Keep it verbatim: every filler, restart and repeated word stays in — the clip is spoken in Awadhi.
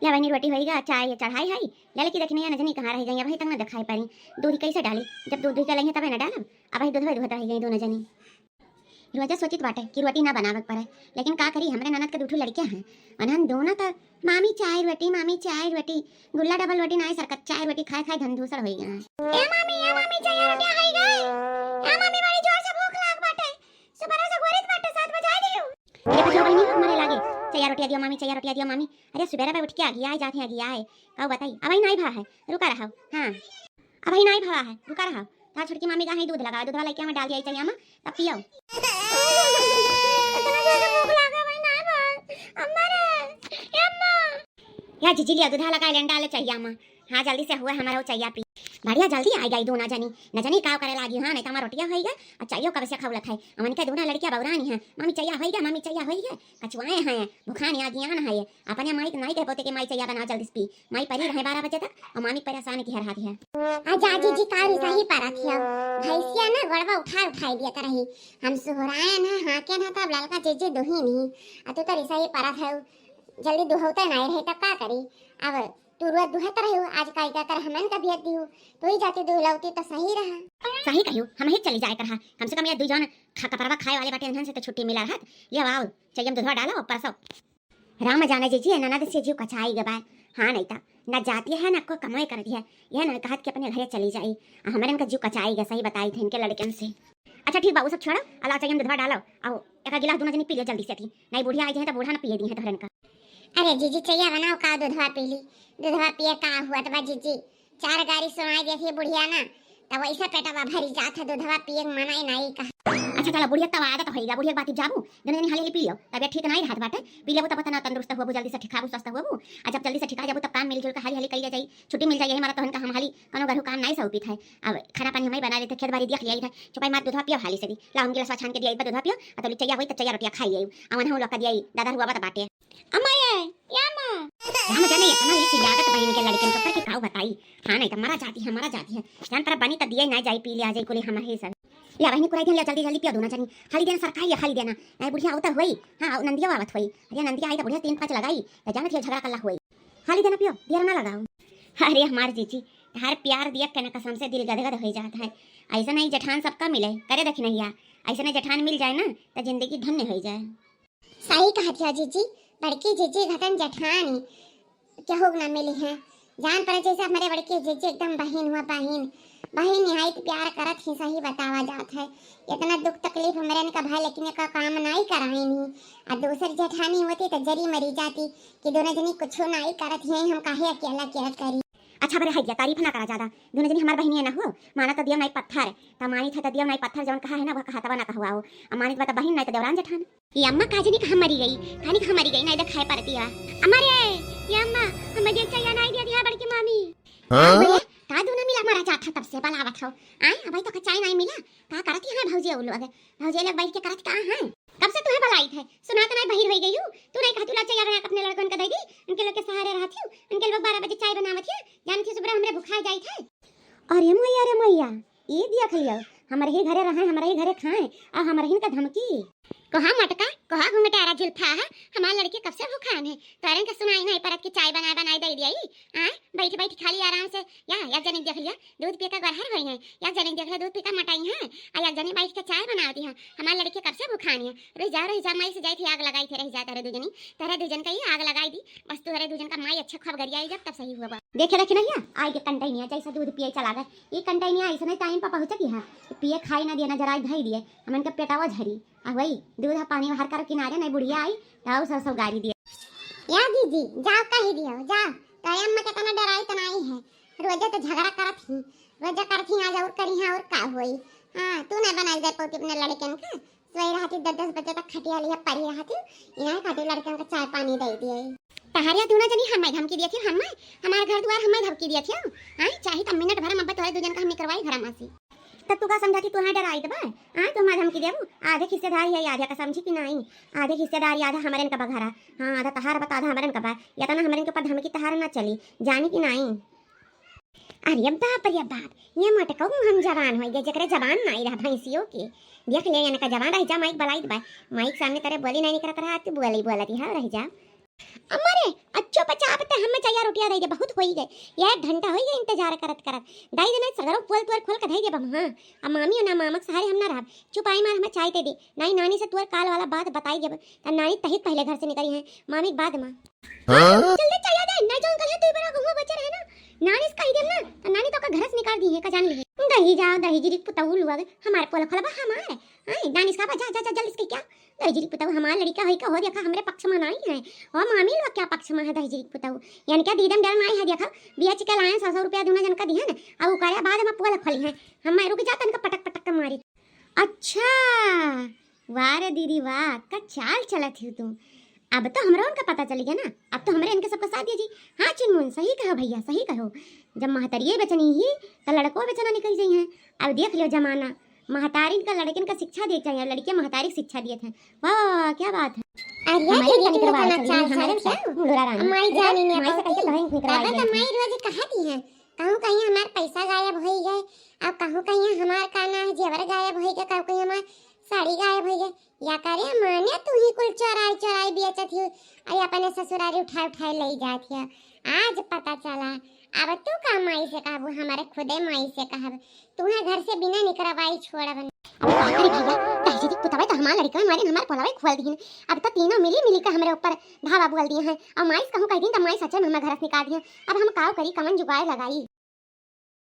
या बहिनी रोटी होइगा, चाय चढ़ाई है, ललकी देखनी है, न जनी कहाँ रहि गई, अबहीं तक न देखाई परी। दूध कैसे डाली, जब दूध दुहि के लइहें तबे न डालब। अबहीं दूधवा दुहत रहि गई दोनों जनी। रोजा सोचित बाटे कि रोटी ना बनावे के पड़े, लेकिन का करी, हमरे ननद के दू ठो लड़कियां हैं, उन्हन दोनों त मामी चाय रोटी, मामी चाय रोटी, गुल्ला डबल रोटी नाई सरकत, चाय रोटी खाए खाए धन धूसर होई गए। ए मामी, ए मामी, चाय रोटी होई गए। ए मामी, बड़ी जोर से भूख लाग बाटे, सुबह से गोरित बाटे, सात बजाए दियो। अरे बजाओ बहिनी, हमरे लागे, चाय रोटी दियो मामी, चाय रोटी दियो मामी। अरे सुबेरे बे उठ के अगियाए जात है, अगियाए। का बताई, अबहीं नाई भा है, रुका रहा। हाँ, अबहीं नाई भवा है, रुका रहा। तहार छोटकी मामी का है दूध लगा, दूधवा लइके हमें डाल दिया चइया में, तब पियो। इतना ज्यादा भूख लागा भाई, नाई भाई। अम्मा रे, ए अम्मा। या जीजी लिया दूधवा लगा लेन डाले चइया में। हाँ, जल्दी से हुआ हमारा वो चइया पी। बढ़िया जल्दी आ गई दोनों जनी, न जनी का करे लागी। हाँ, नहीं तो हमारा रोटिया होई गया और चइयो कब से खौलत है। अमन के दोनों लड़कियां बौरानी हैं, मामी चइया होई गया, मामी चइया होई गया, कचुआए हैं, भुखान आ गया ना है। अपने माई के नाई कह पोते के माई चइया बनाओ जल्दी से पी। माई परी रहे बारह बजे तक और मामी परेशान की हर हाथ है। आ जा जीजी, का रिसाही पारत हियो? भैंसिया ना गोड़वा उठा उठाई दिया करही। हम सुहराए ना, हाँके ना, तब ललका जीजी दुही नहीं। आ तू तो रिसाही पारत है, जल्दी दुहौते नाई रहे तब का करी? अब तू रोज दुहत रही हो, आज काई का कर हमन का भेज दी हो, तू ही जाती दुहलौती तो सही रहा। सही कहियो, हम ही चली जाए कर हा। कम से कम ये दू जन खा कपरवा खाए वाले बाटे, इन्हन से तो छुट्टी मिला रहत। लिया आओ, चइया में दूधवा डालो और परसो। राम जाने जीजी, ए ननद से जीव कचाई गबा। हाँ, नहीं ता ना जाती है, ना कोई कमाई करती है। यह ना कहत कि अपने घरे चली जाई। आ हमरे इनका जीव कचाई गया, सही बताई थे इनके लड़कन से। अच्छा ठीक बा, वो सब छोड़ो, अला चइया में दूधवा डालो, आओ एक गिलास दोनों जनी पी ले जल्दी से थी, नहीं बुढ़िया आई जाए तो बूढ़ा ना पिए दी है तोहरन का। अरे जीजी, चइया बनाओ का, दूधवा पी ली। दूधवा पिए का हुआ तो बा जीजी, चार गारी सुनाई देती बुढ़िया ना, तब वैसा पेटवा भरी जात है, दूधवा पिए के मना ही नहीं कहा। अच्छा चला, बुढ़िया तब आदत होइगा, बुढ़िया के बात जाबू, दोनों जनी हाली हाली पी लो, तबियत ठीक नहीं रहत बाटे, पी लेबू तब तना तंदुरुस्त होबू, जल्दी से ठीक खाबू, स्वस्थ होबू। आ जब जल्दी से ठीक आ जाबू तब काम मिलजुल के हाली हाली कइले जाई, छुट्टी मिल जाई, यही मारा तोहन का हम हाली कौनो घरू काम नहीं सौपित है। अब खाना पानी हम ही बना लेते, खेत बाड़ी देख लिया है, चुपाई मार दूधवा पियो हाली से दी, ला हम गिलासवा छान के दिया, एक बार दूधवा पियो, आ तो चइया वही तो चइया रोटिया खाई आई, आ वहाँ लोग का दिया, दादा हुआ बात बाटे। अम्मा ये, या अम्मा। राम जाने इतना ये चिल्लावत बहिन के लड़कन के ऊपर कि काऊ बताई। हाँ, नहीं तो मरा जाती है, मरा जाती है। जान पर बनी तो दिए ना जाई, पी लिया जाई कुली हमारे सब। लिया बहिनी कुराई देन, लिया जल्दी जल्दी पियो दोनों जनी। हाली देना सरकाई है, हाली देना। नहीं बुढ़िया आवत होई। हाँ, नंदिया आवत होई। अरे नंदिया आई तो बुढ़िया तीन पाँच लगाई। तो जाना थी झगड़ा कल्ला होई। हाली देना पियो, देर ना लगाओ। अरे हमार जीजी, हर प्यार दिया के ना कसम से दिल गदगद हो जाता है। ऐसा नहीं जेठान सबका मिले, करे देखी नहीं या। ऐसा नहीं जेठान मिल जाए ना तो जिंदगी धन्य हो जाए। सही कहत हो जीजी, बड़की जीजी घटन जेठानी केहू ना मिली है। जान पड़े जैसे हमारे बड़की जीजी एकदम बहिन हुआ, बहिन। बहिन निहायत प्यार करत ही, सही बतावा जात है। इतना दुख तकलीफ हमरे इनका भाई लेकिन एका काम नाई कराइन ही। आ दूसर जेठानी होती तो जरी मरी जाती कि दोनों जनी कुछ नाई करत ही, हम काहे अकेला अकेला करी। अच्छा बरे है, तारीफ ना करा ज्यादा। दोनों जनी हमार बहिनिया ना हो, माना तो दियो नाई पत्थर, त मानी था तो दियो नाई पत्थर, जवन कहा है ना वह कहा तबा ना कहवाओ। आ मानी तो बहिन नाई तो देवरान जेठान। ये अम्मा का जनी कहाँ मरी गई, कहानी कहाँ मरी गई, नहीं देखाई पड़ती है। अम्मा रे, ये अम्मा, हमें देख चाहिए, नहीं दिया दिया बड़की मामी। हाँ? अरे, का दूना मिला मारा जात है तब से बलावत हो। आए, अबे तो कचाई नहीं मिला, का करत है भौजी वो लोग? भौजी लोग बैठ के करत का है? कब से तुम्हें बलाई थे, सुना तो नहीं बहिर हो गई हूँ, तू नहीं कहती ला चाहिए अपने लड़कन का दे दी, उनके लोग के सहारे रहती हूँ, उनके लोग बारह बजे चाय बनावत है, जानती सुबह हमरे भुखाए जाई थे। अरे मैया रे मैया, ई देख लियो, हमरे ही घरे रहे, हमरे ही घरे खाए, आ हमरे ही का धमकी। कहा मटका, कहा घुंघटारा जुल्फा है, हमार लड़की कब से भुखान है, तोरे के सुनाई नहीं परत कि चाय बनाए बनाए दे दिया ई। आए, बैठ बैठ खा लिया आराम से। या, या जनी देख लिया, दूध पिए का गरहर होई है, या जनी देख लिया, दूध पी का मोटाई है, आ या जनी बैठ के चाय बनावती है। हमार लड़की कब से भुखान है, रह जा, रह जा, माई से जाई थी, आग लगाई थी, रह जा, तेरे दू जनी, तेरे दू जन का ही आग लगाई दी। बस तोहरे दू जन का माई अच्छा खूब गरियाई जब तब सही हुआ बा। देखे रखी नहीं है, आई के कंटैनिया जैसा दूध पिए चला गए। ये कंटैनिया ऐसे नहीं टाइम पर पहुँचती है, पिए खाई ना दिए ना जराई धई दिए, हमन के पेटावा झरी। आ वही दूध आ पानी हर कर किनारे नहीं बुढ़िया आई, ताऊ सब सब गारी दिए। या दीदी, जाओ कही दियो, जाओ। तो अम्मा के तना डराई तो नहीं है, रोजे तो झगड़ा करत ही, रोजे करत ही, आज और करी है और का होई। हाँ, तू नहीं बनाई दे पौती अपने लड़कन का, सोई रहती दस दस बजे तक खटिया लिया परी रहती, यहाँ खातिर लड़कन का चाय पानी दे दिए। तहरिया दूना जनी हमें धमकी दिया थी, हमें, हमारे घर द्वार हमें धमकी दिया थी। हाँ, चाहे तो मिनट भर में अब तोरे दू जन का हम निकरवाई घर में से। तब तू का समझा थी, तू हाँ डराई तो बा? हाँ, तू हमारे धमकी देबू, आधे हिस्सेदारी है, आधे का समझी कि नहीं? आधे हिस्सेदारी, आधा हमारे इनका बघारा। हाँ, आधा तहार बता, आधा हमारे इनका बा। या तो ना हमारे इनके ऊपर धमकी तहार ना चली, जानी कि नहीं? अरे बाप रे बाप, ये मटकऊ हम जवान होई गए, जेकरे जवान नाई रहा भैंसियों के। देख ले, इनका जवान रह जा, माइक बलाई बा, माइक सामने करे बोली नहीं निकलत रहा, तू बोली बोलत रहा, रह जा। अम्मा रे, अच्छो बचाव ते हम या रोटिया दइ दे, बहुत होई गए, एक घंटा होई गए इंतजार करत करत। दइ देना सगरो पोल तोर खोल के धइ देब हम, हाँ। अब मामी और ना मामा के सहारे हम ना रहब। चुपाई मार हमें चाय ते दे, नाहीं नानी से तोर काल वाला बात बताई देब, तब नानी तहिक पहले घर से निकली है, मामी के बाद माँ। हाँ? जल्दी चला दे, नहीं जौन कल है तू बड़ा घूमो बचे रहे ना, नानी से कही देब ना, तो नानी तो का घर से निकाल दी है, का जान ली है। दही जाओ, दही जिरी पुतऊ लुआ गए, हमारे पोल खोलबा हमारे, हाँ, नानी से कहा, जा, जा, जा, जल्दी से क्या? दहिजरी पुतऊ हमार लड़िका होई का हो, देखा हमरे पक्ष में नाहीं है। ओ मामी लोग क्या पक्ष में है दहिजरी पुतऊ? यानी क्या दीदम डर नाहीं है, देखा बिया चिका लायन सौ सौ रुपया दूना जन का दिहन, अब उकारे बाद में पोल खोली है। हम रुक जा तनका पटक पटक के मारी। अच्छा, वाह रे दीदी वाह, का चाल चलत ही तू। अब तो हमरो उनका पता चल गया ना, अब तो हमरे इनके सबका साथ दिया जी। हाँ चिनमुन, सही कहो भैया, सही कहो। जब महतरिये बेचनी ही, तो लड़को बेचना निकल जाई हैं। अब देख लियो जमाना, महतारिन का लड़किन का शिक्षा देख चाहिए, लड़कियां महतारी की शिक्षा दिए थे। वाह, वाह, वाह, क्या बात है। अरे हमारे दीदी, कनिक तुम रवा इतना चली, चाल हमारे चलत क्या? मुंडोरा रानी। माई अरे, जानी ने माई से बहुत कनिक रवा इनके दादा करवा तो दिया। माई रोज कहती है, कहूँ कहीं हमार पैसा गायब होई गए, अब कहूँ कहीं हमार का ना है जेवर गायब होई गए, कहूँ कहीं हमार साड़ी गायब होई गए। या करे माने तू ही कुल चोराई चोराई बेचत ही, अरे अपने ससुरारी उठाए उठाए ले जात ही। आज पता चला, अब तू का माई से कहबू, हमारे खुदे माई से कहब। तुम्हें घर से बिना निकरवाई छोड़ब न। अरे बाप रे भैया, दहिजरी पुतवा तो हमार लड़िका मारिन हमार पोलवा खोल दिहिन। अब तो तीनों मिली मिली के हमरे ऊपर धावा बोल दिए हैं। अब माई से कहूँ कह दिन तो माई सच्चे में हमार घर से निकाल दिए। अब हम काव करी, कवन जुगाड़ लगाई?